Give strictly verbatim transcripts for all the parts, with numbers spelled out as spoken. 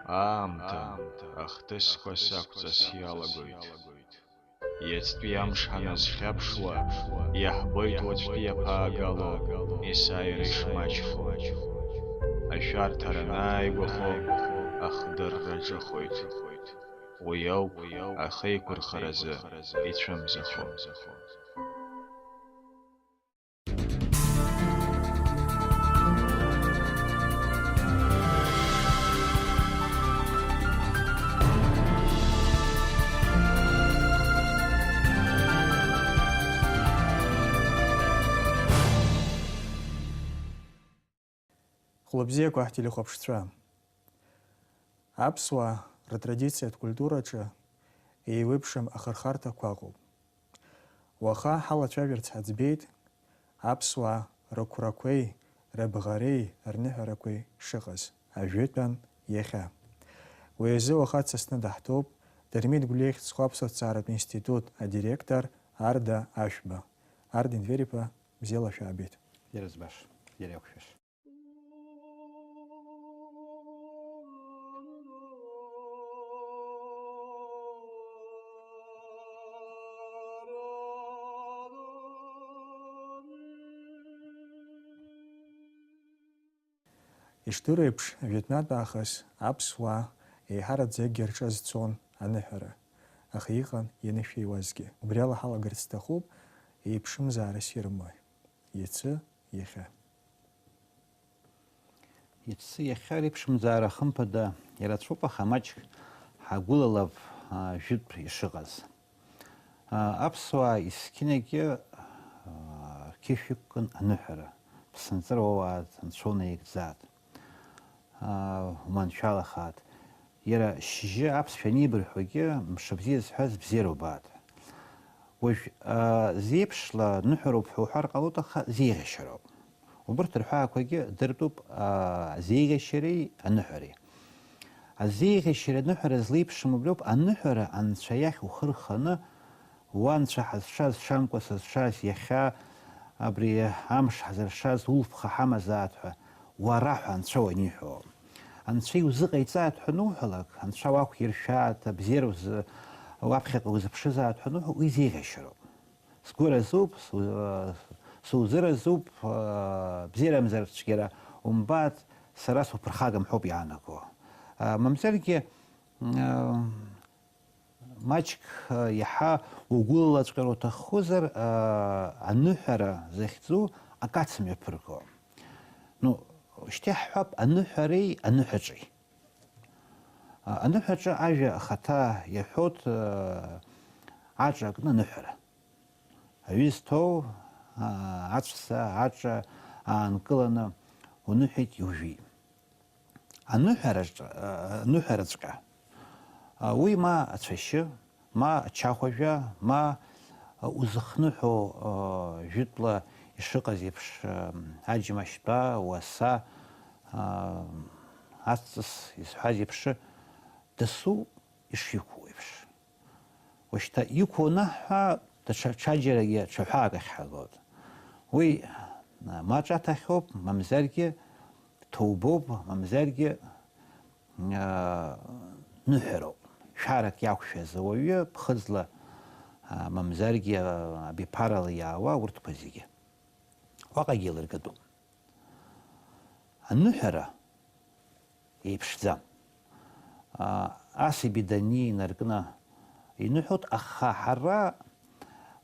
Аамҭа ахҭысқәа сақәҵас иалагоит. Иацтәи амш ҳаназхьаԥшуа, иаҳбоит уаҵәтәи иаԥаагало есааира ишмаҷхо. Ашәарҭара анааигәахо, ахдырра ҿыхоит. Уи ауп ахеиқәырхаразы ицәымзахо. Хәлыбзиақәа ҳтелехәаԥшцәа. Аԥсуаа рытрадициатә культураҿы еиуеиԥшым ахырхарҭақәа ыҟоуп. Уаха ҳалацәажәарц ҳаӡбеит аԥсуаа рықәрақәеи рыбӷареи рныҳәарақәеи шыҟаз ажәытәан иахьа. Уи азы уаха дсасны даҳҭоуп Дырмит Гәлиа ихьӡ зху аԥсуа ҭҵааратә институт адиректор Арда Ашәба. Арда Енвер-иԥа, бзиала шәаабеит. Бзиара збаша, бзиара иақәшәаша. Ишдыру еиԥш, жәытәнатә аахыс аԥсуаа еиҳараӡакгьы рҿы азцон аныҳәара, аха иҟан ианышәиуазгьы. Убри ала ҳалагарц сҭахуп, еиԥшымзаарас ирымои? Иацы, иахьа. Иацы, иахьа реиԥшымзаара, хымԥада, ирацәоуп, аха маҷк ҳагәылалап, а, жәытә ишыҟаз. А, аԥсуаа есқьынагьы, а, рқьышә иқәкын аныҳәара, ԥсынҵры уоуааит, анцәа унаигӡааит, а, уманшәалахааит. Иара шьыжьы аԥсшәа анибырҳәогьы, мшыбзиа зҳәаз бзиара убааит. Уажә, а, зеиԥшла ныҳәароуп ҳәа уҳәар ҟалоит, аха зеиӷьашьароуп. Убырҭ рҳәаақәагьы дыртәуп, а, азеиӷьашьареи аныҳәареи. Азеиӷьашьареи аныҳәара злеиԥшым убриоуп, аныҳәара анцәа иахь ухы рханы, уа анцәа ҳазшаз, шамкәа сызшаз, иахьа абри амш ҳзыршаз улԥха ҳамазааит ҳәа, уара ҳәа анцәа уаниҳәо. Анцәа иузыҟаиҵааит ҳәа ануҳәалак, анцәа уақәиршәааит, абзиара узы-, уаԥхьаҟа узыԥшызааит ҳәа ануҳәа, уи зеиӷьашьароуп. Сгәы разуп, су-, сузыразуп, аа, бзиарамзар цәгьара умбааит, сара суԥырхагам ҳәоуп иаанаго. Аа, мамзаргьы, аа, маҷк, аа, иаҳа угәылалаҵәҟьар уҭаххозар, аа, аныҳәара захьӡу акац мҩаԥырго. Ну, шьҭа иаҳҳәап аныҳәареи аныҳәаҿеи. А, аныҳәаҿа ажәа ахаҭа иаҳәоит, аа, аҿа акны аныҳәара. Аҩы зҭоу, аа, аҵәца, аҿа аанкыланы уныҳәеит, иужәит. Аныҳәараҿ-, аа, аныҳәараҵәҟьа, а, уи ма ацәашьы, ма ачахәажәа, ма, а, узыхныҳәо, а, жәытәла ишыҟаз еиԥш, а, аџьмашьтәа, уаса, а, аҵыс изҳәаз еиԥш, дасу ишиқәу еиԥш. Ушьҭа иқәу анаҳҳәа, даҽа ҽаџьарагьы ҽа ҳәаак ахь ҳагоит. Уи, а, ма ҿаҭахьоуп, мамзаргьы ҭоубоуп, мамзаргьы, аа, ныҳәароуп. Шәарак иақәшәаз ауаҩы ԥхыӡла, аа, мамзаргьы, аа, абиԥарала иаауа урҭқәа зегьы. Уаҟагьы еилыргатәуп. Аныҳәара еиԥшӡам. Аа, асаби даниз инаркны иныҳәоит, аха ҳара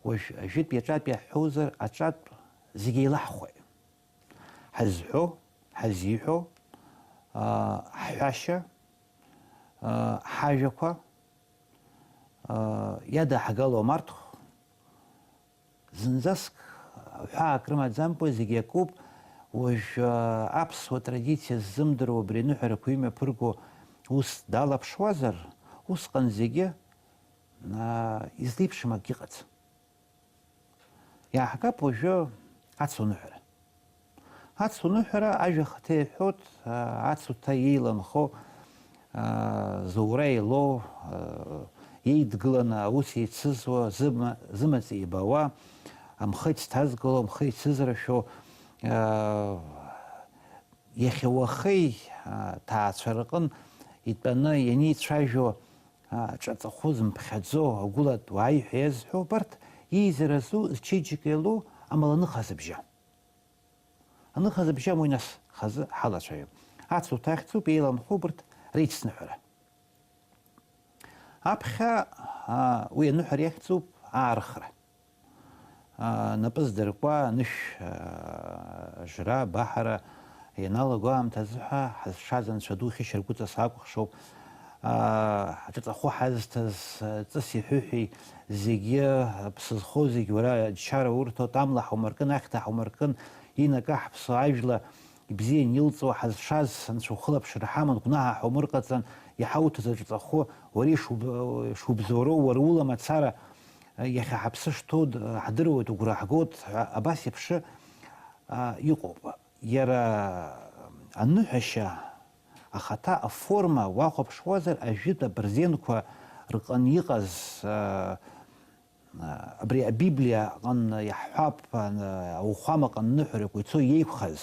уажә ажәытә иаҿатә иаҳҳәозар, аҿатә зегь еилаҳхуеит. Ҳазҳәо, ҳазиҳәо, аа, ҳҳәашьа, аа, ҳажәақәа, аа, иадаҳгалом арҭ, зынӡаск ҳәаак рымаӡамкәа зегь иакуп. Уажә, аа, аԥсуа традициа ззымдыруа абри аныҳәарақәа имҩаԥырго ус далаԥшуазар, усҟан зегьы, аа, излеиԥшым акгьы ыҟаӡам. Иааҳгап уажәы ацуныҳәара. Ацуныҳәара ажәа ахаҭа иҳәоит, а, ацуҭа еиланхо, а, зура еилоу, а, еидгыланы аус еицызуа, зыма-, зымаҵ еибауа, амхы еицҭазгало, амхы еицызрашәо, а, иахьа уахеи, а, ҭаацәа рҟын Итәаны ианицәажәо, а, ҿаҵахәы зымԥхьаӡо агәылатә уааи ҳәа иазҳәо убарҭ, иизара зу, зчеиџьыка иалоу, амала аныха зыбжьа. Аныха зыбжьам уи нас хазы ҳалацәажәап. Ацуҭа ахьӡуп, еиламхәы убарҭ реицныҳәара. Аԥхьа, а, уи аныҳәара иахьӡуп аархра. А, напы здыркуа, анышә, а, жра, абаҳара ианалаго аамҭазы ҳәа ҳазшаз Анцәа ду хьышьаргәыҵас акәыхшоуп. А, аҿаҵахәы ҳазҭаз, а, ҵыс иҳәыҳәи, зегьы, а, ԥсы зхоу зегь уара ачара урҭоит, амла ҳаумыркын, ахьҭа ҳаумыркын, инака ҳаԥсуа ажәла ибзиан илҵуа ҳазшаз Анцәа ухылаԥшра ҳаман, гәнаҳа ҳаумырҟаҵан, иҳауҭаз аҿаҵахәы уара ишуб-, шубзоуроу, уара ула мацара, а, иахьа ҳаԥсы шҭоу д-, ҳдыруеит, угәра ҳгоит ҳәа абас еиԥш, а, иҟоуп. Иара аныҳәашьа ахаҭа, аформа уахәаԥшуазар, ажәытә абырзенқәа рҟын иҟаз, а, а, абри Абиблиа аҟын иаҳҳәап, а, ауахәамаҟ аныҳәарақәа ицо иеиқәхаз.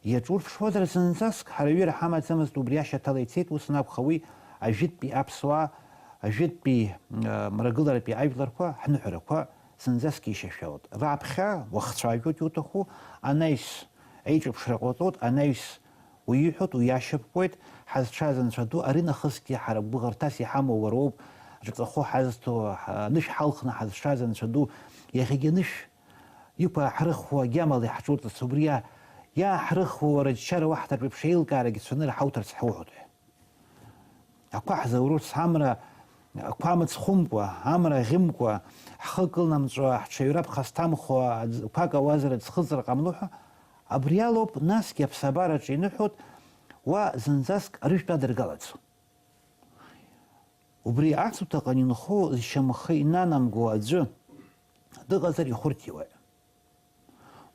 Иаҿурԥшуазар зынӡаск ҳара аҩыра ҳамаӡамызт, убри ашьаҭала ицеит, ус анакәха, уи ажәытәтәи аԥсуаа, ажәытәтәи, а, мрагыларатәи ажәларқәа, ҳныҳәарақәа зынӡаск ишьашәалт. Раԥхьа уахцәажәоит иуҭаху, анаҩс еиҿыԥшра ҟауҵоит, анаҩс уиҳәоит, уиашьапкуеит, ҳазшаз Анцәа ду, ари нахысгьы ҳара гәыӷырҭас иҳамоу уара уоуп, рҵахәы ҳазҭо, ҳа-, анышә ҳалхны ҳазшаз Анцәа ду, иахьагьы анышә иқәааҳрыхуа агьамала иаҳҿурҵац убри иа-, иааҳрыхуа уара аччара уаҳҭартә еиԥш еилкаарагьы цәанырра ҳауҭарц ҳауҳәоит. Ақәа ҳзаурц амра, ақәа мыцхәымкәа, амра ӷьымкәа, ҳхы кылнамҵәо, ҳҽаҩра ԥхасҭамхо аӡ-, қәак ауазар аӡхыҵра ҟамло ҳәа, абри алоуп, насгьы аԥсабараҿы иныҳәоит, уа зынӡаск арыжәтә адыргалаӡом. Убри ацуҭаҟны инхо зшьамхы инанамго аӡәы дыҟазар ихәырҭиуеит.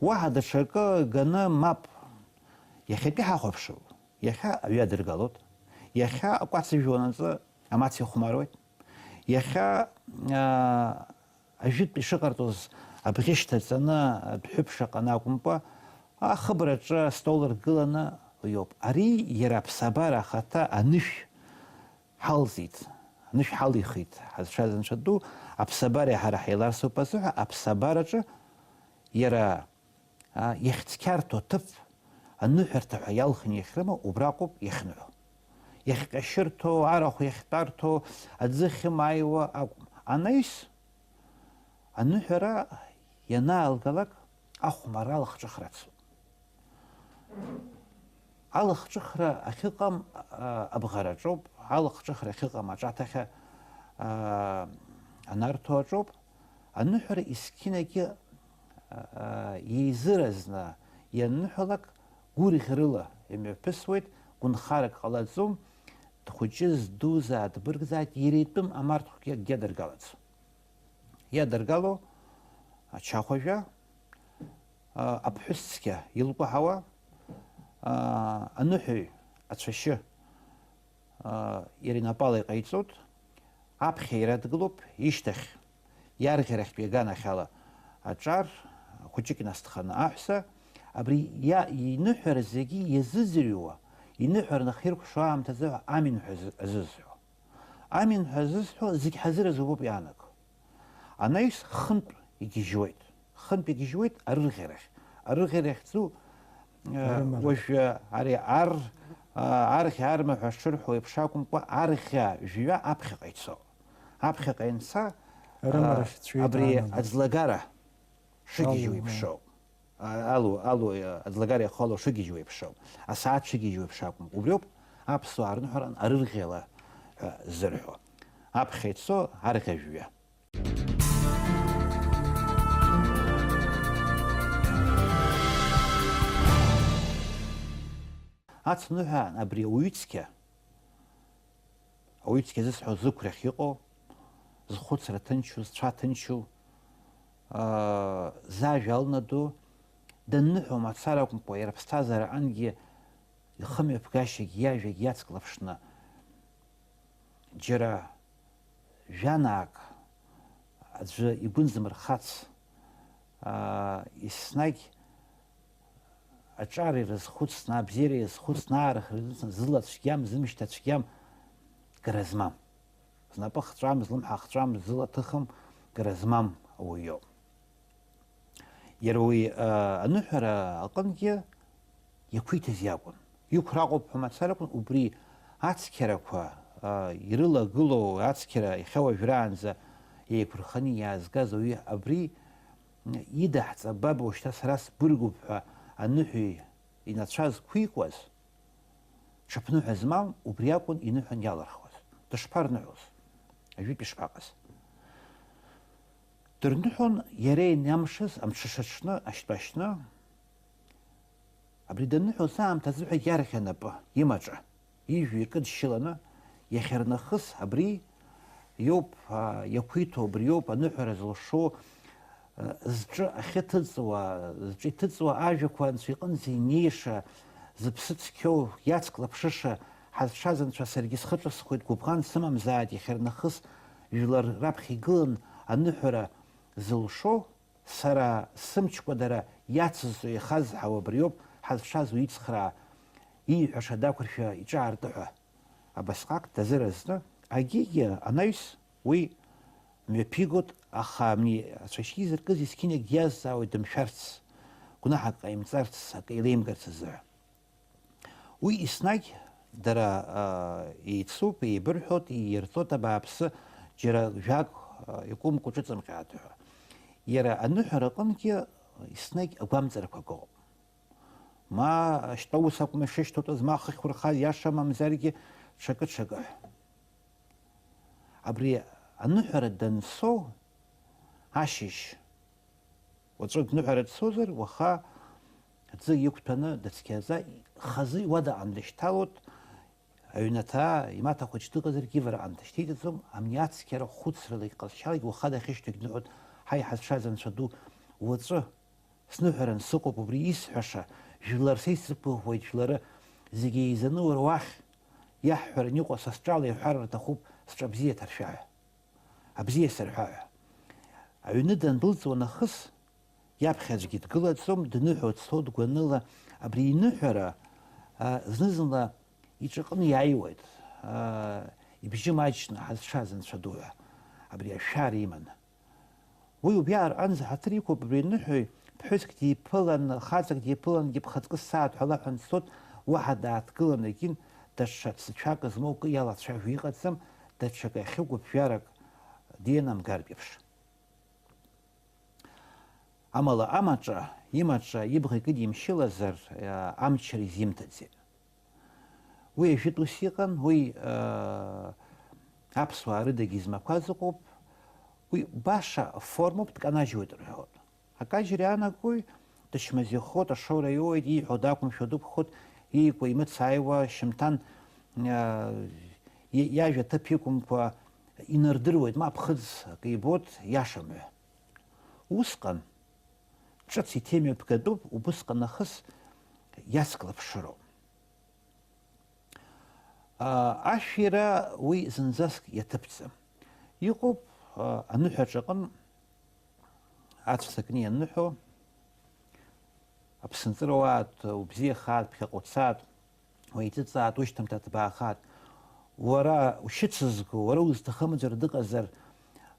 Уаҳа даҽакы ганы мап. Иахьатәи ҳахәаԥшып. Иахьа аҩы адыргалоит. Иахьа акәац ыжәуанаҵы амац ихәмаруеит. Иахьа, аа, ажәытә ишыҟарҵоз абӷьы шьҭаҵаны адәҳәыԥш аҟны акәымкәа, ахыбраҿы астол ргыланы уиоуп. Ари иара аԥсабара ахаҭа анышә ҳалҵит, анышә ҳалихит ҳазшаз Анцәа ду, аԥсабареи ҳара ҳаиларсуп азыҳәа, аԥсабараҿы иара, а, иахьцқьарҭоу аҭыԥ, аныҳәарҭа ҳәа иалхны иахьрымоу, убраҟоуп иахьныҳәо. Иахьҟьашьырҭоу, арахә иахьтәарҭоу, аӡы ахьымааиуа акәым. Анаҩс, аныҳәара ианаалгалак, ахәмарра алахҿыхра ацуп. Алахҿыхра ахьыҟам, а, абӷараҿоуп, алахҿыхра ахьыҟам аҿаҭахьа, а, анарҭо аҿоуп. Аныҳәара есқьынагьы, а, а, еизыразны ианныҳәалак, гәырӷьарыла имҩаԥысуеит, гәынхарак ҟалаӡом, дхәыҷыз, ддузааит, дбыргзааит, иара итәым амарҭқәагьы акгьы адыргалаӡом. Иадыргало ачахәажәа, а, аԥҳәыс цқьа илкәаҳауа, а, аныҳәаҩ ацәашьы, а, иара инапала иҟаиҵоит, аԥхьа иара дгылоуп, ишьҭахь иарӷьарахьтәи аганахьала аҿар, хәыҷык инасҭханы аҳәса, абри иа-, иныҳәара зегьы иазыӡырҩуа, иныҳәара нахиркәшо аамҭазы амин ҳәа азы-, азызҳәо. Амин ҳәа зысҳәо зегь ҳазыразуп ауп иаанаго. Анаҩс хынтә игьежьуеит. Хынтә игьежьуеит арырӷьарахь. Арырӷьара иахьӡу, э, Арымарахь. Уажәы ари ар, э, арӷьа арма ҳәа шырҳәо еиԥш акәымкәа, арӷьа жәҩа аԥхьаҟа ицо. Аԥхьаҟа ианца, э, Арымарахь ҵәҩит абри аанагоит. Аӡлагара шыгьежьуа Алу, еиԥшоуп. А, алу, алу, а, аӡлагара иахало шыгьежьуа еиԥшоуп, асааҭ шыгьежьуа еиԥш акәым. Убриоуп аԥсуаа рныҳәаран арырӷьала ҳәа ззырҳәо. Аԥхьа ицо арӷьа жәҩа. Ацныҳәа абри ауаҩыцқьа, ауаҩыцқьа зысҳәо зықәрахь иҟоу, зхәыцра ҭынчу, зцәа ҭынчу, аа, зажәа алнаду, данныҳәо мацара акәымкәа, иара аԥсҭазаара ангьы ихымҩаԥгашьагь иажәагь иацклаԥшны, џьара жәанаак аӡәы игәы нзымырхац, аа, еснагь аҿар ирызхәыцны, абзиара ирызхәыцны, аарыхра ирызхәыцны, зыла цәгьам, зымшьҭа цәгьам, гара змам. Знапы хҵәам, злымҳа хҵәам, зыла ҭыхым, гара змам ауаҩ иоуп. Иара уи, а, аныҳәара аҟынгьы иақәиҭыз иакәын. Иқәра аҟоуп ҳәа мацара акәын, убри ацқьарақәа, а, ирылагылоу ацқьара иахьа уажәраанӡа еиқәырханы иаазгаз ауаҩы абри идаҳҵап, баб, уажәшьҭа сара сбыргуп ҳәа аныҳәаҩ инацәа зқәикуаз, ҽыԥныҳәа змам, убри акәын иныҳәан иалырхуаз. Дышԥарныҳәоз? Ажәытә ишԥаҟаз? Дырныҳәон иара ианиамшаз амҽыша аҽны, ашьтәа ашьны. Абри даныҳәоз аамҭазы ҳәа иарӷьа напы имаҿы, ижәҩа икыдшьыланы, иахьарнахыс абри иоуп, а, иақәиҭу, абри иоуп аныҳәара зылшо, а, зҿы ахьы ҭыҵуа, зҿы иҭыҵуа ажәақәа анцәа иҟынӡа инеиша, зыԥсы цқьоу, иацклаԥшыша, ҳазшаз анцәа саргьы схы ҿысхуеит, гәыбӷан сымамзааит, иахьарнахыс жәлар раԥхьа игылан аныҳәара зылшо, сара сымчқәа дара иацызҵо иахазҳауа абриоуп, ҳазшаз уицхраа, ииҳәаша дақәыршәа иҿаартыҳәа. Абасҟак дазыразны, агьигьы анаҩс, уи мҩаԥигоит, аха абни ацәашьы изыркыз есқьынагь диазҵаауеит дымшәарц, гәнаҳак ҟаимҵарц, акы еилеимгарц азы. Уи еснагь дара, а, еицуп, еибырҳәоит, иирҵоит абааԥсы, џьара жәак, а, икәымкәа ҿыҵымҟьааит ҳәа. Иара аныҳәара аҟынгьы еснагь агәамҵрақәа ыҟоуп. Ма ашьтәа ус акәым ишышьҭоутәыз, ма хыхь урхаз, иаша мамзаргьы ҽакы-ҽакы ҳәа. Абри аныҳәара данцо ашьыжь, уаҵәы дныҳәара дцозар, уаха аӡы иқәҭәаны дыцқьаӡа, хазы иуадаҟан дышьҭалоит, аҩнаҭа, имаҭа хәыҷ дыҟазаргьы ивараҟан дышьҭеиҵаӡом, амни ацқьара хәыцралагь ҟазшьалагь уаха дахьышьҭоугь дныҳәоит, ҳаи, ҳазшаз Анцәа ду, уаҵәы сныҳәаран сыҟоуп убри исҳәаша, жәлар са исзықәгәыӷуеит, жәлары зегьы еизаны уара уахь иаҳҳәаран иҟоу са сҿала иҳәар рҭахуп, сҿабзиа ҭаршәа ҳәа. Абзиа сырҳәа ҳәа. Аҩны дандәылҵуа нахыс, иаԥхьа аӡәгьы дгылаӡом, дныҳәо дцоит гәаныла, абри иныҳәара, а, зны-зынла иҿаҟны иааиуеит, а, ибжьы маҷны ҳазшаз Анцәа ду ҳәа, абри ашәара иманы. Уи убри аҟынӡа ҳаҭыр иқәуп, абри аныҳәаҩ ԥҳәыск диԥылан, хаҵак диԥылангьы бхаҵкы сааҭ ҳәа лаҳәан дцоит, уаҳа дааҭгылан егьин, даҽа ҭцәак змоу акы иалацәажәо иҟаӡам, даҽакы ахьы гәыԥжәарак дианамгартә еиԥш. Амала амаҿа, имаҿа ибӷа икыдимшьылазар, амчра изимҭаӡеит. Уи ажәытә ус иҟан, уи, аа, аԥсуаа рыдагьы измақәаз ыҟоуп, уи баша формоуп, дканажьуеит рҳәоит. Акажьра иаанагои, дычмазаҩхоит, ашоура иоуеит, ииҳәо дақәымшәо дықәхоит, иикуа имыцааиуа, шьымҭан, аа, и-, иажәа ҭыԥ иқәымкәа инардыруеит, ма ԥхыӡ акы ибоит, иашам ҳәа. Усҟан, ҿыц иҭемҩаԥгатәуп, убысҟан нахыс иацклаԥшыроуп. Аа, ашәира уи зынӡаск иаҭыԥӡам. Иҟоуп, аа, аныҳәаҿаҟын ацә сакны ианыҳәо, аԥсынҵры уааит, убзиахааит, ԥхьаҟа уцааит, уеиҵыҵааит, ушьҭамҭа ҭбаахааит. Уара ушьыцызго, уара узҭахым аӡәыр дыҟазар,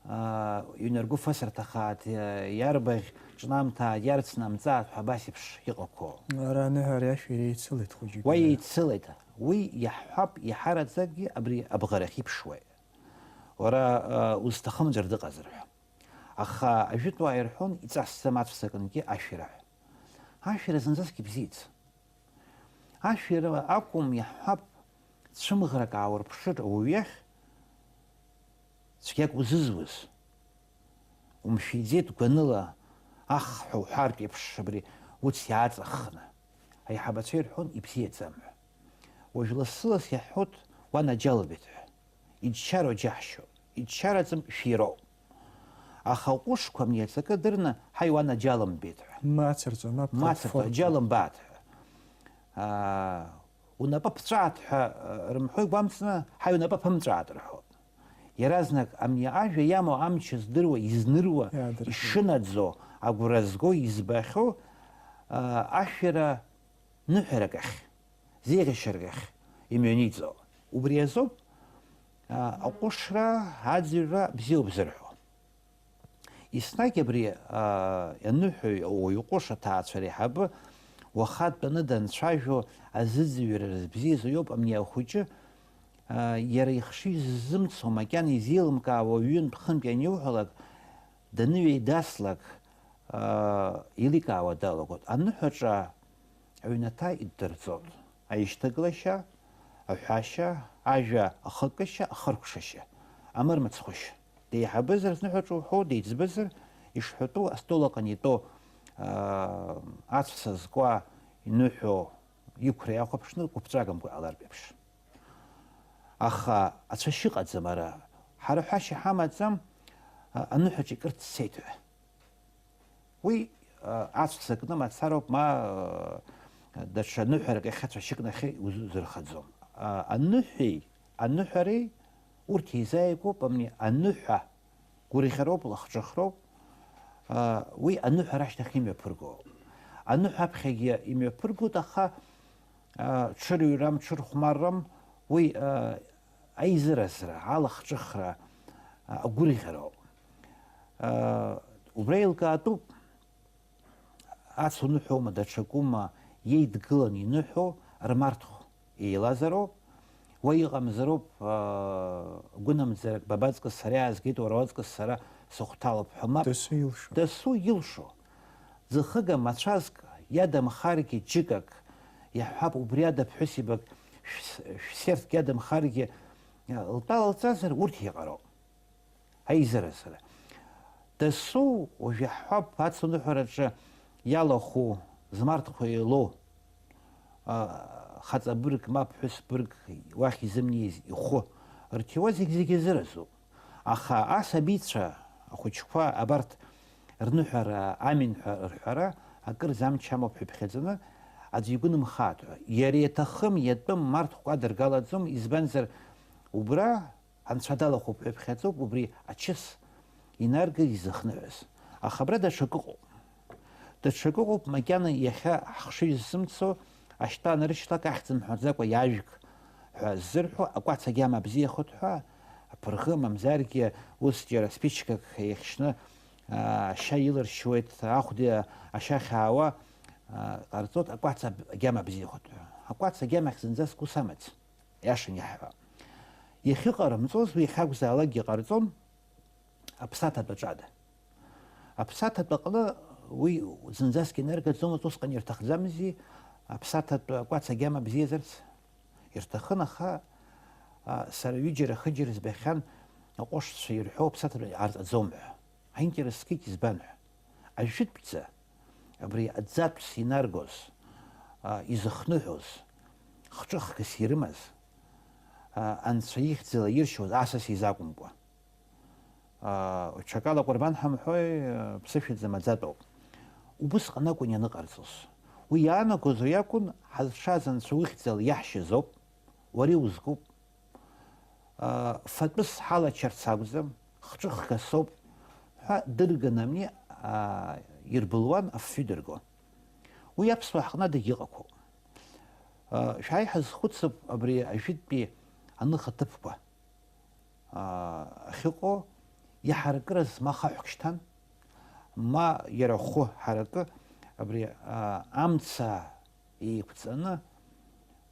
аа, иунаргәы фасырҭахааит, иа-, иарбаӷь ҿнамҭааит, иарцнамҵааит ҳәа абас еиԥш иҟақәоу. Ара аныҳәареи ашәиреи еицылеит хәыҷык. Уа еицылеит. Уи иаҳҳәап, иаҳараӡакгьы абри абӷарахь иԥшуеит. Уара, аа, узҭахым аӡәыр дыҟазар ҳәа. Аха ажәытәуаа ирҳәон, иҵасӡам ацә сакынгьы ашәира ҳәа. Ашәира зынӡаск ибзиаӡам. Ашәира акәым, иаҳҳәап, цәымӷрак ааурԥшыр ауаҩы иахь, цәгьак узызуз, умшәиӡеит гәаныла, ах ҳәа уҳәартә еиԥш, абри уц иааҵаххны. Аиҳабацәа ирҳәон ибзиаӡам ҳәа. Уажә лассы-ласс иаҳҳәоит, уанаџьалбеит ҳәа. Иџьшьароу џьаҳшьоуп, иџьшьараӡам шәироуп. Аха уҟәышқәа амни аҵакы дырны, ҳаи, уанаџьалымбеит ҳәа. Мацырҵо, мап мацырҵо, ҭырфорҭа. Аџьалымбааит ҳәа. Аа, унапы ԥҵәааит ҳәа, а, рымҳәо игәамҵны, ҳаи, унапы ԥымҵәааит рҳәоит. Иаразнак амни ажәа иамоу амч здыруа, изныруа, иаадырхиоит. Ишынаӡо, агәра зго, избахьоу, аа, ашәира ныҳәарак ахь, зеиӷьашьарак ахь имҩаниҵо. Убри азоуп Аҟәышра, аӡырҩра бзиоуп зырҳәо. Еснагь абри аныҳәаҩ, ауаҩы ҟәыш аҭаацәара аиҳабы уаха дтәаны данцәажәо азыӡырҩра рызбзиаз уиоуп, амни ахәыҷы, иара ихшыҩ ззымцо, макьана изеилымкаауа ҩынтә-хынтә ианиуҳәалак, даныҩеидаслак, еиликаауа далагоит. Аныҳәаҿа аҩнаҭа иддырҵоит. Аишьҭагылашьа, аҳәашьа, ажәа ахыкышьа, ахыркәшашьа, амырмыцхәышьа. Деиҳабызар зныҳәаҿа уҳәо, деиҵбызар, ишҳәатәу астол аҟны итәоу, аа, ацәца зкуа иныҳәо иқәра иахәаԥшны гәыԥҵәагымкәа иҟалартә еиԥш. Аха ацәашьы ыҟаӡам ара. Ҳара ҳәашьа ҳамаӡам, а, аныҳәаҿ икырц цеит ҳәа. Уи, а, ацәца кны мацароуп, ма, а, даҽа ныҳәарак иахьа цәашьык нахьхьи узырхаӡом. А, аныҳәеи аныҳәареи урҭ еизааигәоуп, амни аныҳәа гәырӷьароуп, лахҿыхроуп. А, уи аныҳәара ашьҭахь имҩаԥырго. Аныҳәа аԥхьагьы имҩаԥыргоит, аха, а, ҽырҩрам, ҽырхәмаррам, уи, а, аизыразра, алахҿыхра, а, агәырӷьароуп. А, убра еилкаатәуп, ацу ныҳәоума, даҽакума, иеидгыланы иныҳәо рмарҭхә еилазароуп, уа иҟамзароуп, а, гәынамӡарак, ба баҵкыс сара иаазгеит, уара уаҵкыс сара сыхәҭалоуп ҳәа, мап. Дасу илшо. Дасу илшо. Ӡыхыга мацәазк иадамхаргьы џьыкак, иаҳҳәап, убри ада ԥҳәысеибак шә-, шәсерҭк иадамхаргьы, лтәала лҵазар, урҭ иҟароуп. Аизаразара. Дасу, уажә иаҳҳәап, ацуныҳәараҿы иалахәу, змарҭқәа еилоу, а, хаҵа бырг, ма ԥҳәыс бырг уахь изымнеиз ихәы рҭиуа зегь-зегь азыразуп. Аха асабицәа, ахәыҷқәа абарҭ рныҳәара амин ҳәа рҳәара акырӡа амч амоуп ҳәа иԥхьаӡаны аӡә игәы нымхааит ҳәа. Иара иаҭахым, иатәым марҭқәак адыргалаӡом, избанзар, убра Анцәа далахәуп ҳәа иԥхьаӡоуп убри ачыс инаргаз изыхныҳәаз. Аха абра даҽакы ыҟоуп. Даҽакы ыҟоуп, макьана иахьа ҳхшыҩ ззымцо, ашьтәа аныршьлак ахьӡ мҳәаӡакәа иаажәг ҳәа ззырҳәо, акәац агьама бзиахоит ҳәа, аԥырӷы, мамзаргьы ус џьара спичкак еихьшьны, аа, ашьа илыршьуеит, ахәда ашьа ахьаауа, аа, ҟарҵоит, акәац аб-, агьама бзиахоит ҳәа. Акәац агьамахь зынӡаск ус амаӡам. Иашан иаҳҳәап. Иахьыҟарымҵоз, уи иахьакәзаалакгьы ҟарҵон, аԥсаҭатә аҿада. Аԥсаҭатә аҟны уи зынӡаск инаргаӡомызт, усҟан ирҭахӡамзи, аԥсаҭатә акәац агьама бзиазарц? Ирҭахын, аха, а, сара ҩыџьара-хыџьара избахьан, аҟәышцәа ирҳәо аԥсаҭатә ҟарҵаӡом ҳәа. Аинтерес скит, избан ҳәа. Ажәытәӡа абри аӡатәс инаргоз, а, изыхныҳәоз, хҿыхгас ирымаз, а, анцәа ихьӡала иршьуаз асас изакәымкәа. А, ҽакала акәырбан ҳамҳәои, а, ԥсышәаӡам, аӡатәоуп. Убысҟан акәын ианыҟарҵоз. Уи иаанагоз уи акәын, ҳазшаз анцәа ухьӡала иаҳшьазоуп, уара иузкуп. Фатәыс ҳалачарц акәӡам, хҿыхга соуп ҳәа дырганы амни, аа, ирбылуан, афҩы дыргон. Уи аԥсуаа ҳҟны адагьы ыҟақәоуп. Шәааи ҳазхәыцып абри ажәытәтәи аныха ҭыԥқәа, аа, ахьыҟоу, иаҳаракыраз ма хаҳәк шьҭан, ма иара хәы ҳаракы, абри, аа, амца еиқәҵаны,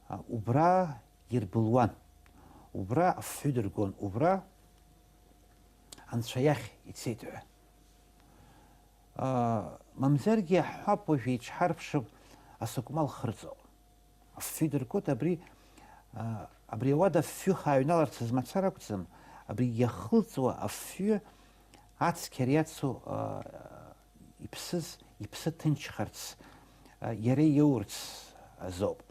а, убра ирбылуан, убра афҩы дыргон, убра анцәа иахь ицеит ҳәа. А, мамзаргьы иаҳҳәап, уажә еиҿҳарԥшып асыкәмал хырҵәо. Афҩы дыргоит, абри, а, абри ауада афҩы хааҩналарц азы мацара акәӡам, абри иахылҵуа афҩы ацқьара иацу, а, иԥсыз, иԥсы ҭынчхарц, а, иара иоурц азоуп.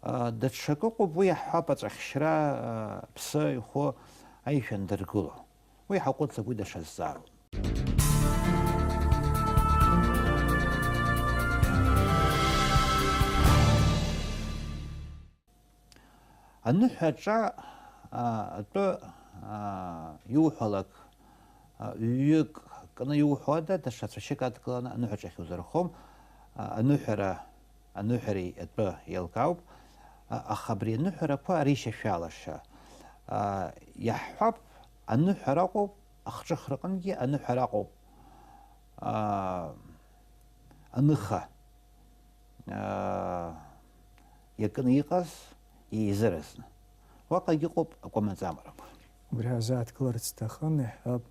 А, даҽакы ыҟоуп, уи иаҳҳәап, аҵәахьшьра, а, ԥсы ихәо аишәа андыргыло. Уи ҳаҟәыҵып, уи даҽа зҵаароуп. Аныҳәаҿа, а, атәы, а, иуҳәалак, а, ҩык кны иуҳәода, даҽа цәашьык адкыланы аныҳәаҿахь узырхом, а, аныҳәара, аныҳәареи атәы еилкаауп, а, аха абри аныҳәарақәа аришьашәалаша, Иаҳҳәап, аныҳәара ыҟоуп, ахҿыхраҟынгьы аныҳәара ыҟоуп, аныха иакны иҟаз еизыразны. Уаҟагь ыҟоуп акәамаҵамарақәа. Убри ҳазааҭгыларц сҭахын, иаҳҳәап,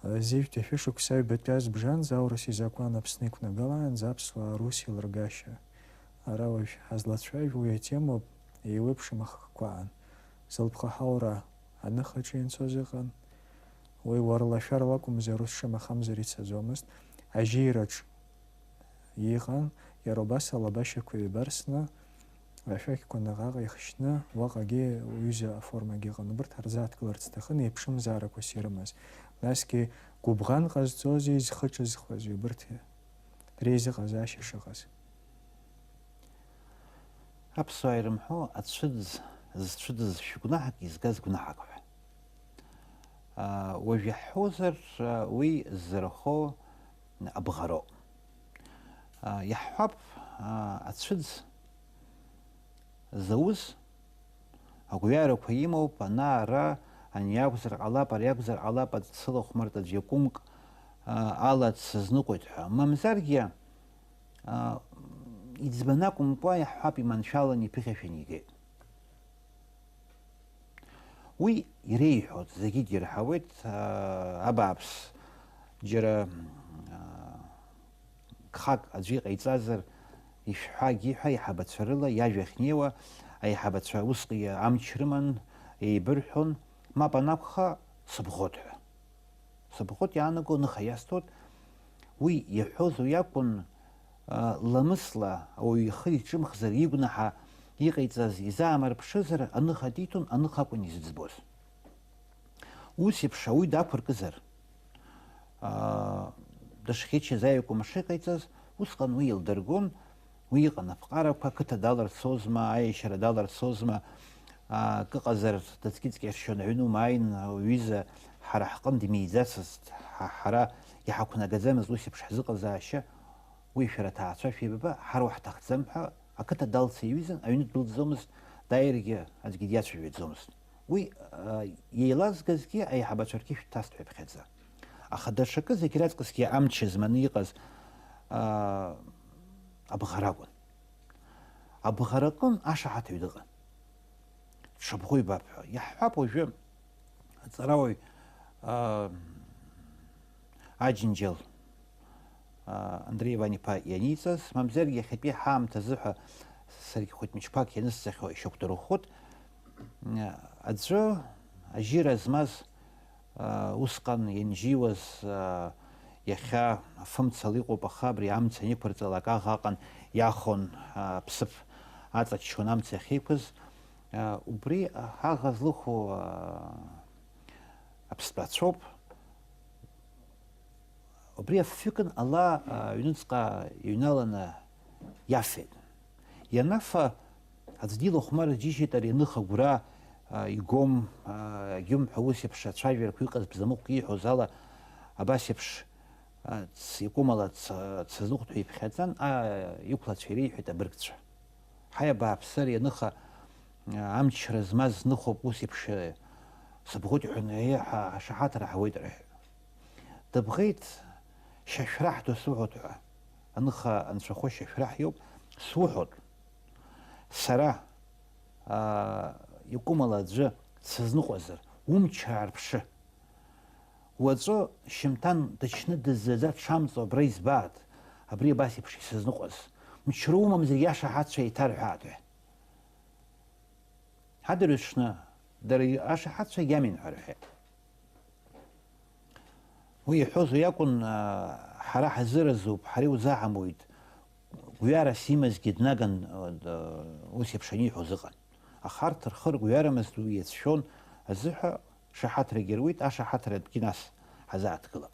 зежәтәи шәышықәса ҩбатәи азбжанӡа аурыс изакәан Аԥсны иқәнагалаанӡа аԥсуаа рус илыргашьа. Ара уажә ҳазлацәажәо уи атемоуп, еиуеиԥшым ахкқәа аан. Зылԥха ҳаура аныхаҿы ианцоз ыҟан. Уи уарлашәарла акәымзар, ус шамахамзар ицаӡомызт. Ажьираҿ иҟан, иара убас алабашьақәа ҩба рсны, ашәақьқәа наҟ-ааҟ ихшьны, уаҟагьы уҩыза аформагьы ыҟан. Убырҭ ҳарзааҭгыларц сҭахын, еиԥшымзаарақәас ирымаз. Насгьы гәыбӷан ҟазҵози зхы ҿызхуази убырҭ реизыҟазаашьа шыҟаз. Аԥсуаа ирымҳәо, ацәыӡ зцәыӡыз шәгәнаҳак изгаз гәнаҳак ҳәа. Уажә иаҳҳәозар, уи ззырхо абӷароуп. Иаҳҳәап, ацәыӡ зауз агәҩарақәа имоуп, ана-ара, ани акәзар ҟалап, ари акәзар ҟалап, аӡә дсылахәмарт, аӡә иакәымк ала дсызныҟәеит ҳәа. Мамзаргьы, иӡбаны акәымкәа, иаҳҳәап, иманшәалан иԥыхьашәан игеит. Уи иреиҳәоит, зегьы идирҳауеит, аа, абааԥс, џьара, аа, гхак аӡәы иҟаиҵазар, ишәҳәагьы ҳәа аиҳабацәа рыла иажәа ахьнеиуа, аиҳабацәа усҟы амч рыман, еибырҳәон, мап анакәха, сыбӷот ҳәа. Сыбӷот иаанаго аныха иасҭоит. Уи иаҳәоз уи акәын, а, ламысла ауаҩы ихы иҿымхзар, игәнаҳа иҟаиҵаз изаамырԥшызар, аныха диҭон, аныха акәын изыӡбоз. Ус еиԥш ауаҩы дақәыркызар, а, дышӷьычыз аиакәым шыҟаиҵаз, усҟан уи илдыргон, Уи иҟан аԥҟарақәа, ақыҭа даларцозма, аиашьара даларцозма, акы ыҟазар, дыҵкьыҵкьашьон, аҩны умааин, уҩыза ҳара ҳҟын дмиӡацызт, ҳа-, ҳара иҳақәнагаӡамызт ус еиԥш ҳзыҟазаашьа, уи шәара аҭаацәа шәеибаба, ҳара уаҳҭахӡам ҳәа, ақыҭа далца иҩызан, аҩны ддәылҵӡомызт, дааиргьы аӡәгьы диацәажәаӡомызт. Уи, а, еилазгазгьы аиҳабацәа рқьышә дҭаст ҳәа иԥхьаӡа. Аха даҽакы зегь раҵкысгьы амч зманы иҟаз, а, абӷара акәын. Абӷара аҟын ашаҳаҭыҩ дыҟан. Дшабӷоу ибап ҳәа. Иаҳҳәап уажәы аҵарауаҩ, а, Аџьынџьал, а, Андреи Иван-иԥа ианиҵаз, мамзаргьы иахьатәи ҳаамҭазы ҳәа саргьы хәыҷ-мыҷқәак ианысҵахьоу ишьақәдырӷәӷәоит. Аӡәы ажьира змаз, а, усҟан ианжьиуаз, а, иахьа афымцала иҟоуп, аха абри амца аниқәырҵалак аӷа аҟан иахон, а, аԥсыԥ аҵаччон амца иахьеиқәыз. А, убри аӷа злыху, а, аԥстәацәоуп. Убри афҩы кын ала, а, аҩныҵҟа иҩналаны иафеит. Ианафа, аӡә дилахәмарыз џьишьеит ари аныха агәра, а, игом, а, егьым ҳәа ус еиԥш ацәажәарақәа иҟаз бзамыҟәк ииҳәоз ала, абас еиԥш, а, ц-, икәымала ц-, дсызныҟәт ҳәа иԥхьаӡан, а, иқәлацәа иреиҳәеит абыргцәа. Ҳаи, абааԥсы, ари аныха, а, амчра змаз ныхоуп, ус еиԥш, а, сыбӷәыҷ ҳәа, еиҳа ашаҳаҭра ҳауеит рҳәеит. Дыбӷеит, шьашәраҳ досуҳәоит ҳәа. Аныха анцәахәы шьашәраҳ иоуп, суҳәоит. Сара, аа, икәымала аӡәы дсызныҟәазар, умч аарԥшы. Уаҵәы шьымҭан дычны дыззаӡа дшамҵо абра избааит, абри абас еиԥш исызныҟәаз. Мчра умамзар, иашаҳаҭцәа еиҭарҳәаат ҳәа. Адырҩаҽны дара ашаҳаҭцәа иамин ҳәа рҳәеит. Уи иҳәоз уи акәын, аа, ҳара ҳазыразуп, ҳара иузаҳамуит, гәҩарас имазгьы днаган, аа, д-, ус еиԥш аниҳәоз ыҟан. Аха арҭ рхы ргәҩарамызт, уи иацәшәон азыҳәа шаҳаҭрагьы руит, ашаҳаҭратәгьы нас ҳазааҭгылап.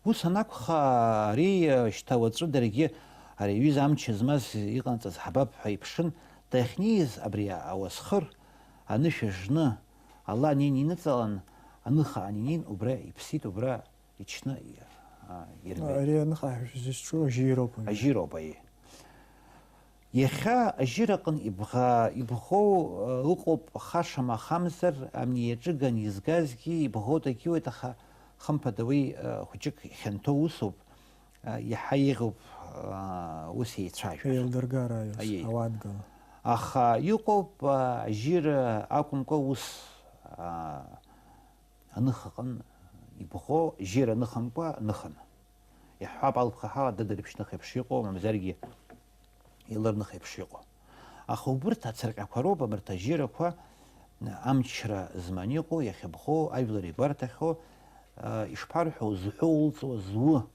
Ус анакәха, ари, шьҭа уаҵәы даргьы, ари аҩыза амч змаз иҟанҵаз ҳабап ҳәа иԥшын, дахьнеиз абри ауасхыр анышә ажны, ала анин иныҵалан, аныха анинин, убра иԥсит, убра ичны, а, ирбеит. Ари аныха ҳәа шәзызҿу ажьироуп, ари. Ажьироуп, аиеи. Иахьа ажьыраҟын ибӷа-, ибӷоу, э, ыҟоуп, хашам ахамзар, амни иаҿыган изгазгьы ибӷоу дагьуеит, аха хымԥада уи, э, хәыҷык ихьанҭоу усуп, э, иаҳа еиӷьуп, э, ус еицәажәар. Еилдыргара аиас, Аиеи. Ауадгала. Аха иҟоуп, э, ажьыра акәымкәа ус, э, аныхаҟын ибӷоу, жьыра аныхымкәа ныхын. Иаҳҳәап, алԥха ҳала дыдырԥшьных еиԥш иҟоу, мамзаргьы илырных еиԥш иҟоу. Аха убырҭ ацырҟьақәа роуп, абарҭ ажьырақәа амчра зман иҟоу, иахьыбӷоу, ажәлар игәарҭахьоу, а, ишԥарҳәо, зҳәо улҵуа, зу,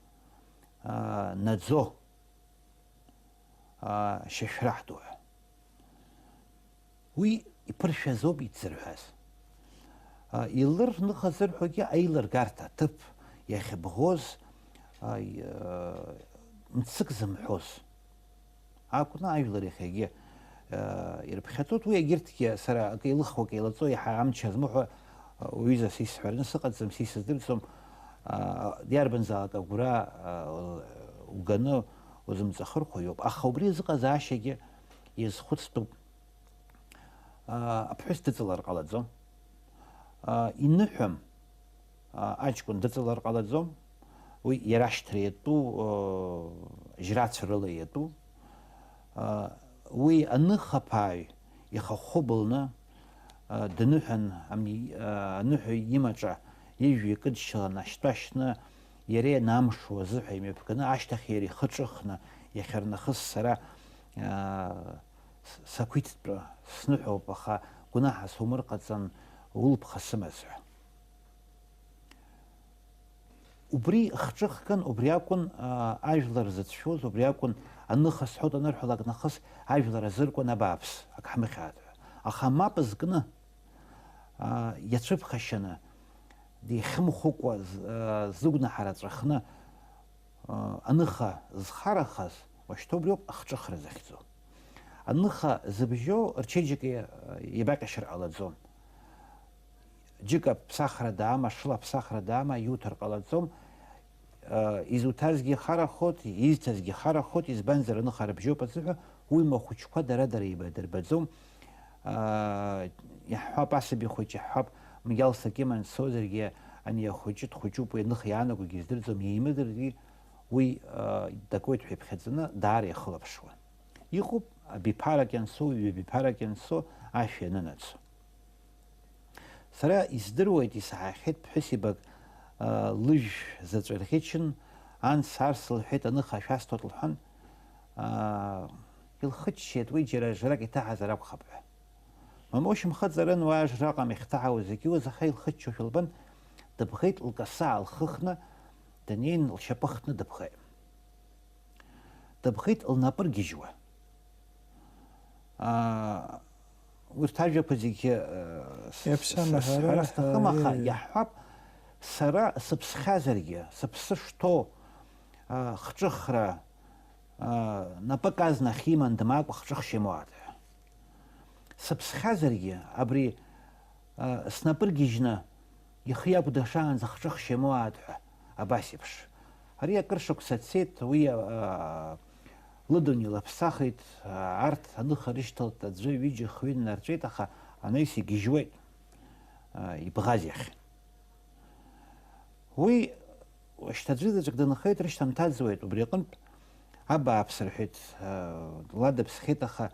а, наӡо, а, шьашәра ҳду ҳәа. Уи иԥыршәазоуп ицзырҳәаз. А, илырныхазырҳәогьы аилыргарҭа аҭыԥ иахьыбӷоз, а, и-, а, мцык зымҳәоз акәны ажәлар иахьагьы, а, ирыԥхьаӡоит. Уи егьырҭгьы сара акы илыхуа, акы илаҵо, иаҳа амч азмыҳәа, а, уҩызас исҳәараны сыҟаӡам, са исыздырӡом. А, иарбанзаалак агәра, а, уганы узымҵахырхәо иоуп. Аха убри азыҟазаашьагьы иазхәыцтәуп. Аа, аԥҳәыс дыҵалар ҟалаӡом. Аа, иныҳәам, аа, аҷкәын дыҵалар ҟалаӡом. Уи иара ашьҭра иатәу, аа, жьрацәа рыла иатәу. Аа, уи аныхаԥааҩ ихахәы былны, аа, дныҳәан, ами-, аа, аныҳәаҩ имаҿа ижәҩа кыдшьылан ашьтәа шьны, иара ианамшуа азыҳәа имҩаԥганы, ашьҭахь иара ихы ҿыхны, иахьарнахыс сара, аа, С-, сақәиҭтәы сныҳәоуп, аха гәнаҳа сумырҟаҵан, улԥха сымаз ҳәа. Убри хҿыхган, убри акәын, аа, ажәлар зыцәшәоз, убри акәын аныха сҳәоит анырҳәалак нахыс ажәлар азыркуан абааԥс, ак ҳмыхьааит ҳәа. Аха мап зкны, аа, иацәыԥхашьаны, дихьымхәыкәа з-, аа, зыгәнаҳара ҵәахны, Аныха зхарахаз, уашьҭа убриоуп ахҿыхра захьӡу. Аныха зыбжьоу рчеиџьыка иабаҟьашьыр ҟалаӡом. Џьыка ԥсахра даама, шла ԥсахра даама, иуҭар ҟалаӡом. Изуҭазгьы ихарахоит, изҭазгьы ихарахоит, избанзар, аныха рыбжьоуп азыҳәа, уи махәыҷқәа дара-дара еибадырбаӡом. Аа, иаҳҳәап, асаби хәыҷы иаҳҳәап, Мгьал Сакима дцозаргьы, ани ахәыҷы дхәыҷуп, уи аныха иаанагогьы издырӡом, иеимыдыргьы уи, аа, дакуеит ҳәа иԥхьаӡаны даара иахылаԥшуан. Иҟоуп, абиԥарак иансоу, ҩабиԥарак иансоу, ашә ианынаӡо. Сара издыруеит, исаҳахьеит ԥҳәысеибак, аа, лыжә заҵә рӷьычын, анс арс лҳәеит, аныха шәасҭоит лҳәан, аа, илхыччеит уи џьара жрак иҭаҳазар акәхап ҳәа. Мамоу шьымхы ҵарын уа ажра аҟам иахьҭаҳауа зегьы уазаха илхыччошәа лбан, дыбӷеит лкасы аалхыхны, днеин лшьапы хтны дыбӷеит. Дыбӷеит лнапы ргьежьуа. Аа, урҭ ажәақәа зегьы, э, с-, Иаԥсам с-, аҳәара, сҳәара сҭахым, аха, э, иаҳҳәап, сара сыԥсхьазаргьы, сыԥсы шҭоу, а, хҿыхра, а, напык азна ахьиман дмаакәа хҿыхшьа имоуааит ҳәа. Сыԥсхьазаргьы, абри, а, снапы ргьежьны, ихы иакәдашаанӡа хҿыхшьа имоуааит ҳәа, абас еиԥш. Ари акыр шықәса цеит, уи, а, лыдунеи лаԥсахит, а, арҭ аныха рышьҭалт, аӡәы, ҩыџьа, хҩы ннарҵәеит, аха анаҩс игьежьуеит, а, ибӷаз иахь. Уи шьҭа аӡәы заҵәык дынхеит, рышьҭа нҭаӡуеит, убри аҟынтә абааԥс рҳәеит, лада ԥсхьеит, аха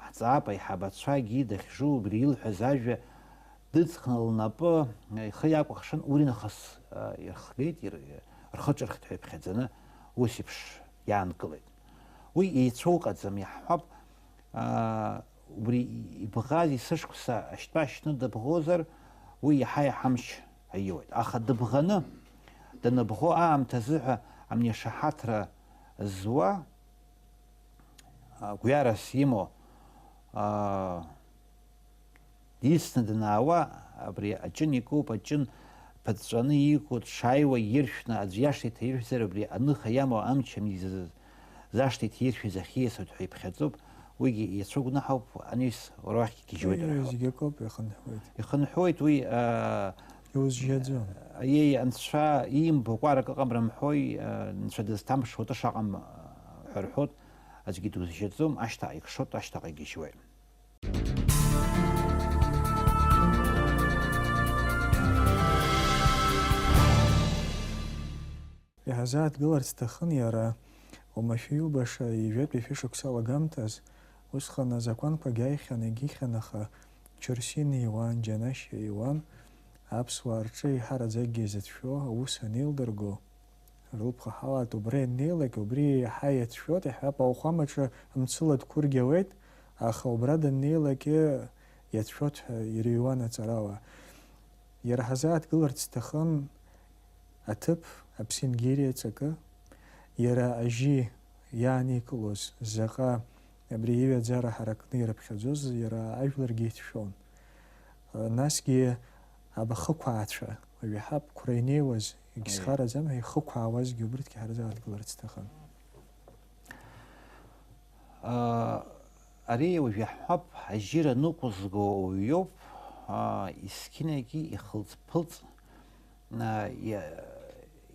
ҳҵаап, аиҳабацәагьы дахьжу убри илҳәаз ажәа дыҵхны лнапы ихы иакәыхшан, уи нахыс ирхгеит, ир-, рхы ҿырхит ҳәа иԥхьаӡаны ус еиԥш иаанкылеит. Уи еицәоуҟаӡам, иаҳҳәап, аа, убри ибӷаз есышықәса ашьтәа шьны дыбӷозар, уи иаҳа-иаҳа амч аиуеит. Аха дыбӷаны даныбӷо аамҭазыҳәа амни ашаҳаҭра зуа, а, гәҩарас имоу, а, дицны данаауа, абри аҷын икуп, аҷын ԥыҵәҵәаны иику, дшааиуа иршәны, аӡә иашҭа иҭаиршәзар, абри аныха иамоу амч амизазы зашҭа иҭаиршәыз ахьиасуеит ҳәа иԥхьаӡоуп, уигьы иацәагәнаҳауп, анаҩс уара уахьгьы гьежьуеит Уи рҳәоит. Зегь акоуп, ихынҳәуеит. Ихынҳәуеит уи, а, Иузжьаӡом. Аиеи, анцәа иимбо кәарак ыҟам рымҳәои, а, нцәа дызҭамԥшуа тыша ыҟам, а, ҳәа рҳәоит. Аӡәгьы дузжьаӡом, ашьҭа ааикшоит, ашьҭаҟа игьежьуеит. Иҳазааҭгыларц сҭахын иара, уамашәа иубаша ҩажәатәи шәышықәса алагамҭаз, усҟан азакәанқәагь ааихьан, егьихьан, аха Чырсиа иуан, Џьанашьа иуан, аԥсуаа рҿы еиҳараӡакгьы изыцәшәо аус анеилдырго, рылԥха ҳалаат, убра ианнеилак, убри иаҳа иацәшәоит, иаҳҳәап, ауахәамаҿы мцыла дқәыргьауеит, аха убра даннеилак иацәшәоит ҳәа ирыҩуан аҵарауаа. Иара ҳазааҭгыларц сҭахын аҭыԥ, аԥсенгьыри аҵакы, иара ажьи иааникылоз заҟа абри иҩаӡара ҳаракны ирыԥхьаӡоз, иара ажәларгьы ицәшәон. Насгьы абахықәаацәа, уажә иаҳа аԥқәра инеиуаз, егьзхараӡам ҳәа ихықәаауазгьы убырҭгьы ҳарзааҭгыларц сҭахын. Ари уажә иаҳҳәап, ажьира ныҟәызго ауаҩ иоуп, есқьынагьы ихылҵ-ԥылҵ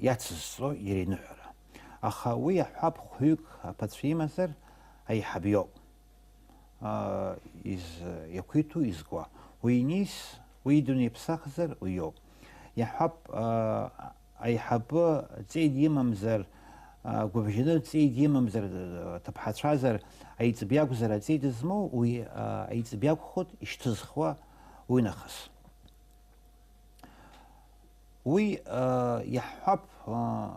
иацызҵо иара иныҳәара. Аха уи иаҳҳәап, хәҩык аԥацәа имазар, аиҳаб иоуп. Из-, иақәиҭу, изкуа. Уи иниз, уи идунеи иԥсахзар, уи иоуп. Иаҳҳәап, аиҳабы ҵеи димамзар, гәыбжьаны ҵеи димамзар, ҭыԥҳацәазар, аиҵбы иакәзар аҵеи дызмоу, уи аиҵбы иакәхоит ишьҭызхуа уи нахыс. Уи, иаҳҳәап,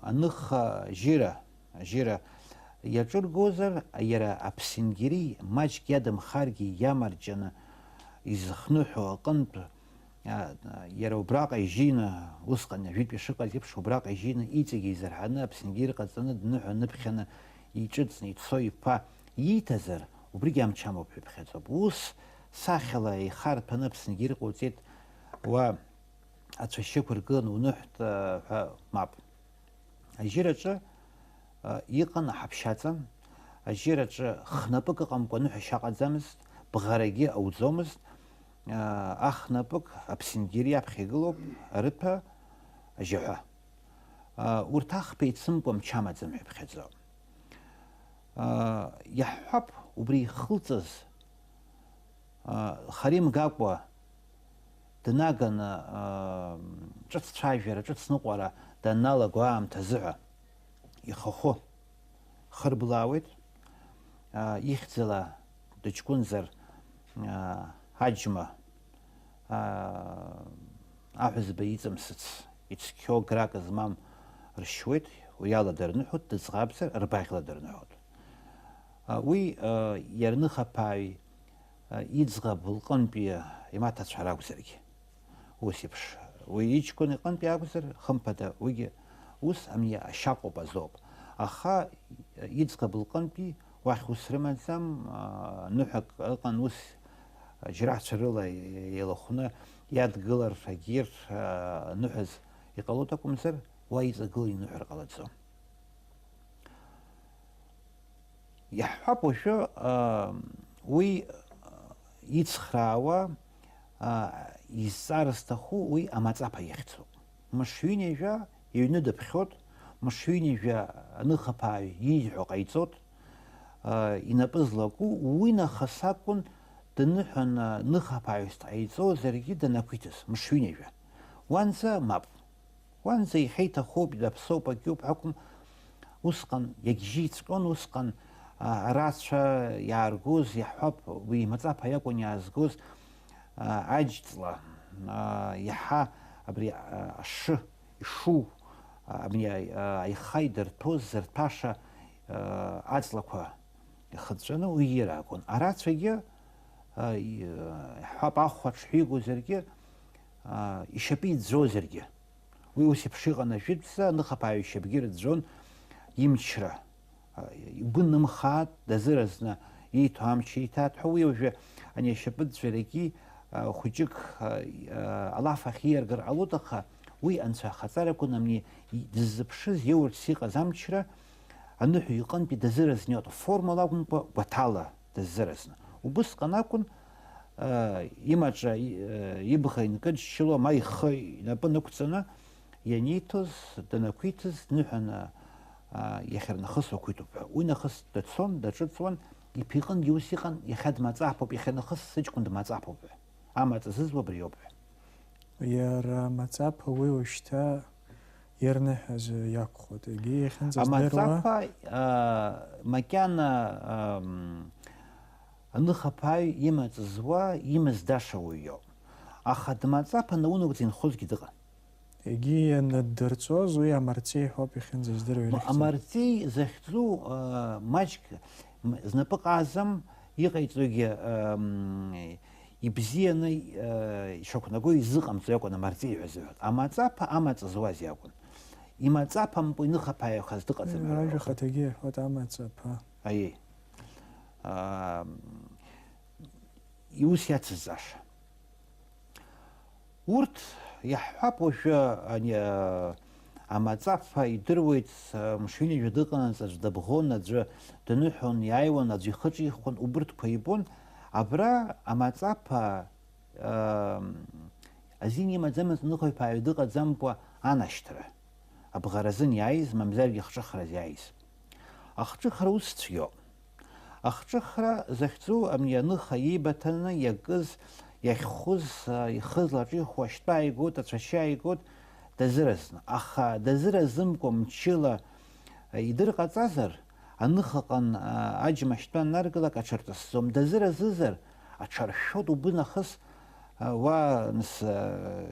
аныха жьыра, жьыра иаҿыргозар, иара аԥсенгьыри маҷк иадамхаргьы иамарҷаны изыхныҳәо аҟынтә, иара убраҟа ижьины, усҟан ажәытәи шыҟаз еиԥш, убраҟа ижьины иҵегь еизырҳаны аԥсенгьыри ҟаҵаны дныҳәа-ныԥхьаны иҿыцны ицо иԥа ииҭазар, убригьы амч амоуп ҳәа иԥхьаӡоуп. Ус сахьала еихарҭәаны аԥсенгьыри ҟауҵеит, уа ацәашьы ықәыргыланы уныҳәт, э, ҳәа мап. Ажьыраҿы, э, иҟан аҳаԥшьаҵа, ажьыраҿы хнапык ыҟамкәа аныҳәашьа ыҟаӡамызт, бӷарагьы ауӡомызт, э, ахнапык аԥсенгьыри аԥхьа игылоуп, арыҭәа ажьаҳәа. Э, урҭ ахԥа еицымкәа мчы амаӡам ҳәа иԥхьаӡо. Э, иаҳҳәап, убри ихылҵыз, э, харимгакәа, днаганы, аа, ҿыц цәажәара, ҿыц ныҟәара данналаго аамҭазыҳәа ихахәы хырблаауеит, аа, ихьӡала дыҷкәынзар, аа, аџьма, аа, аҳәызба иҵамсыц ицқьоу грак змам ршьуеит, уи ала дырныҳәоит, дыӡӷабзар рбаӷьла дырныҳәоит. Уи, иарныхаԥааҩ иӡӷаб лҟынтәи имаҭацәа ракәзаргьы, ус еиԥш, уи иҷкәын иҟынтәи акәзар, хымԥада, уигьы ус амни ашьаҟоуп азоуп. Аха иӡӷаб лҟынтәи уахь ус рымаӡам, ныҳәак ыҟан ус, џьрацәа рыла еилахәны иадгылар, егьырҭ ныҳәаз иҟалоит акәымзар, уа иҵагыланы иныҳәар ҟалаӡом. Иаҳҳәап, уажәы, аа, уи, аа, ицхраауа, аа, изҵаара зҭаху уи амаҵаԥа ихьӡуп. Мыш ҩынҩажәа иҩны дыԥхьоит, мыш ҩынҩажәа аныхаԥааҩ ииҳәо ҟаиҵоит, аа, инапы злаку уи нахыс акәын, дныҳәаны ныхаԥааҩс дҟаиҵозаргьы данақәиҭыз, мыш ҩынҩажәа. Уанӡа мап. Уанӡа иахьа иҭахуп, идаԥсоуп, акиуп акәым, усҟан иагьжьиҵәҟьон, усҟан, а, арацәа иааргоз, иаҳҳәап, уи имаҵаԥа иакәын иаазгоз, а, аџьҵла, а, иаҳа абри, а, ашы, ишу, а, абни, а, аиха идырҭәоз зырҭәаша, а, аҵлақәа ихыҵәҵәаны уи иара акәын. Арацәагьы, а, и-, а, иаҳҳәап, ахәаҽ ҳәа игозаргьы, а, ишьапы иӡәӡәозаргьы, уи ус еиԥш иҟан ажәытәӡа, аныхаԥааҩ ишьапгьы рыӡәӡәон имчра. Игәы нымхааит, дазыразны ииҭо амч ииҭааит ҳәа, уи уажәы ани ашьапы ӡәӡәарагьы, а, хәыҷык, а, а, алаф ахь ииаргар ҟалоит, аха уи анцәа ахаҵара акәын, амни дыззыԥшыз иоурц иҟаз амчра аныҳәа иҟынтәи дазыразны иоуеит, формала акәымкәа, гәаҭала дазыразны. Убысҟан акәын, э, имаҿа, э, ибӷа инкыдшьыло, ма ихы инапы нықәҵаны ианиҭоз, данақәиҭыз, дныҳәаны аа, иахьарнахыс уақәиҭуп ҳәа. Уи нахыс дцон, даҿыҵуан, иԥа иҟынгьы ус иҟан, иахьа дмаҵаԥоуп, иахьанахыс сыҷкәын дмаҵаԥоуп ҳәа. Амаҵ зызуа абриоуп ҳәа. Иара амаҵаԥа уи уажәшьҭа ирныҳәаз иакәхоит, егьи иахьынӡаздыруа. Амаҵаԥа, аа, макьана, ам, аныхаԥааҩ имаҵ зуа, имаҵ даша уаҩ иоуп. Аха дмаҵаԥа наунагӡа инхозгьы дыҟан. Егьи ианаддырҵоз уи амарҵеи ҳәоуп иахьынӡаздыруа. Ма ирыхьӡын. Амарҵеи захьӡу, аа, маҷк, м, знапы ҟааӡам, иҟаиҵогьы, ам, ибзианы, аа, ишақәнаго изыҟамҵо иакәын амарҵеи ҳәа зыҳәан. Амаҵаԥа амаҵ зуаз иакәын. Имаҵаԥамкәа иныхаԥааҩхаз дыҟаӡам ҳәа. Ажәа рҳәон. Ахаҭагьы иҳәоит амаҵаԥа. Аиеи. Ам, иус иацызҵаша. Урҭ иаҳҳәап уажәы, ани, а, амаҵаԥа идыруеит, а, мшынҩажәа дыҟанаҵ аӡә дабӷон, аӡәы дныҳәон, иааиуан, аӡәы ихы ҿихуан, убырҭқәа ибон. Абра амаҵаԥа, а, азин имаӡамызт ныхаҩԥааҩ дыҟаӡамкәа анашьҭра. Абӷаразын иааиз, мамзаргьы ахҿыхраз иааиз. Ахҿыхра ус цәгьоуп. Ахҿыхра захьӡу ами аныха иеибаҭаны иакыз, иахьхәыз, а, ихы злаҿихуа ашьтәа ааигоит, ацәашьы ааигоит, дазыразны. Аха дазыразымкәа мчыла, а, идырҟаҵазар, аныхаҟан, а, аџьма ашьтәа аннаргылак аҽарҵысӡом. Дазыразызар, аҽаршәшәоит убы нахыс, а, уа, нас, а,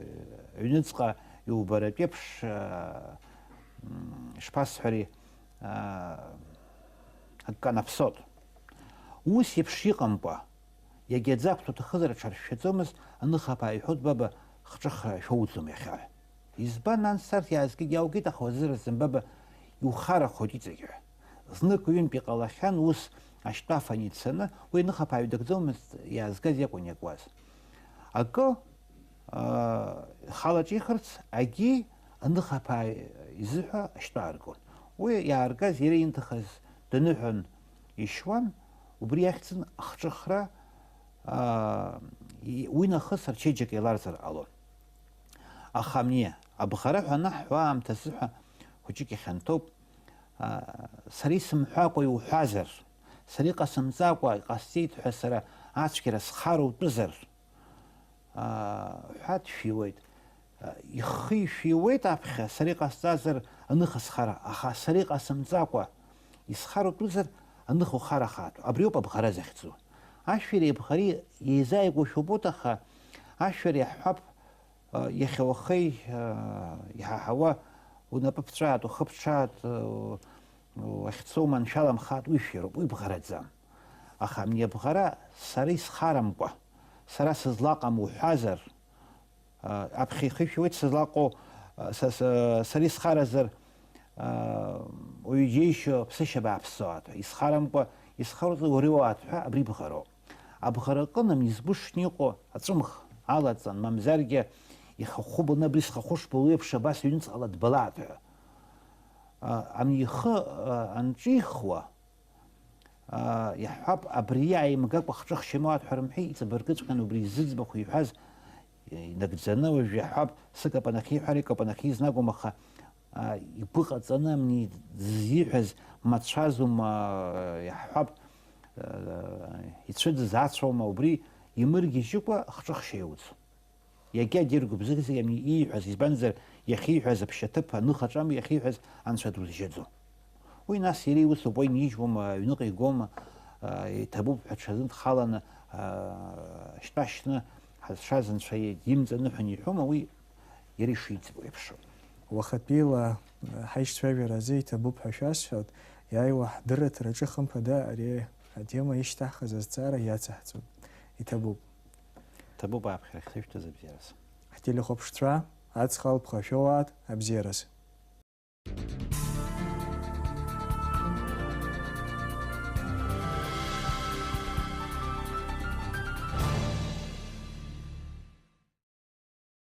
аҩныҵҟа иубаратә еиԥш, а, м, ишԥасҳәари, аа, акы канаԥсоит. Ус еиԥш иҟамкәа, иагьаӡа ақәҭа уҭахызар аҽаршәшәаӡомызт, аныхаԥааҩ иҳәоит, баба, хҿыхра шәоуӡом иахьа ҳәа. Избан, нан, сарҭ иаазгеит, иааугеит, аха уазыразым, баба, иухарахоит иҵегь ҳәа. Знык ҩынтә иҟалахьан ус ашьтәа афан ицаны, уи аныхаԥааҩ дагӡомызт, иаазгаз иакәын иакуаз. Акы, аа, ихала ҿихырц, агьи аныхаԥааҩ изыҳәа ашьтәа ааргон. Уи иааргаз иара инҭахыз даныҳәон ишьуан, убри иахьӡын ахҿыхра, аа, и-, уи нахыс ачеиџьыка еиларҵар ҟалон. Аха ани, абӷара ҳәа анаҳҳәо аамҭазыҳәа хәыҷык ихьанҭоуп, аа, сара исымҳәакәа иуҳәазар, сара иҟасымҵакәа иҟасҵеит ҳәа сара ацәгьара схароутәызар, аа, ҳәа дшәиуеит. Ихы ишәиуеит аԥхьа, сара иҟасҵазар аныха схара, аха сара иҟасымҵакәа исхароутәызар аныха ухарахааит. Абриоуп абӷара захьӡу. Ашәареи абӷареи еизааигәоушәа убоит, аха ашәара иаҳҳәап, а, иахьа уахеи, а, иҳаҳауа унапы ԥҵәаат, ухы ԥҽаат, а, уахьцо уманшәаламхааит, уи шәароуп, уи бӷараӡам. Аха ани абӷара сара исхарамкәа, сара сызлаҟам уҳәазар, а, аԥхьа ихышәиуеит сызлаҟоу, а, са, са, сара исхаразар, а, уаҩы џьеишьо ԥсышьа бааԥсоуааит ҳәа, исхарамкәа, исхароуҵар уара иоуааит ҳәа, абри бӷароуп. Абӷара аҟынтә избышшны иҟоу аҵәымӷ алаҵан, мамзаргьы ихахәы баны абри схахәы шбылуеиԥш абас аҩныҵҟала дбалааит ҳәа. А, ани ихы, а, анҿихуа, аа, иаҳҳәап, абри иааимгакәа хҿыхшьа имоуааит ҳәа рымҳәеи, иҵабыргыҵәҟьаны убри зыӡбахә иҳәаз, инагӡаны уажә иаҳҳәап, сыкапанахьы иҳәар, икапанахьы изнагом, аха, аа, игәы ҟаҵаны амни ззиҳәаз мацәазума, иаҳҳәап, аа, ицәыӡыз ацәоума, убри имыргьежьыкәа хҿыхшьа иауӡом. Иагьа диргәыбзыӷзар иами ииҳәаз, избанзар, иахьиҳәаз аԥшьаҭыԥ аныхаҿ ами иахьиҳәаз анцәа дузжьаӡом. Уи нас иара иусуп, уа инижьуама, аҩныҟа игома, а, иҭабуп ҳәа ҽазны дхаланы, а, шьтәа шьны ҳазшаз анцәа димҵаныҳәан иҳәома, уи иара ишиӡбо еиԥшуп. Уахатәиала ҳаишьцәажәара азы иҭабуп ҳәа шәасҳәоит, иааиуа ҳдырраҭараҿы хымԥада ари атема ишьҭаҳхыз азҵаара иацаҳҵоит. Иҭабуп. Ҭабуп ааԥхьара ахьышәҭаз абзиараз. Ҳтелехәаԥшцәа, аҵх алԥха шәоуааит, абзиараз.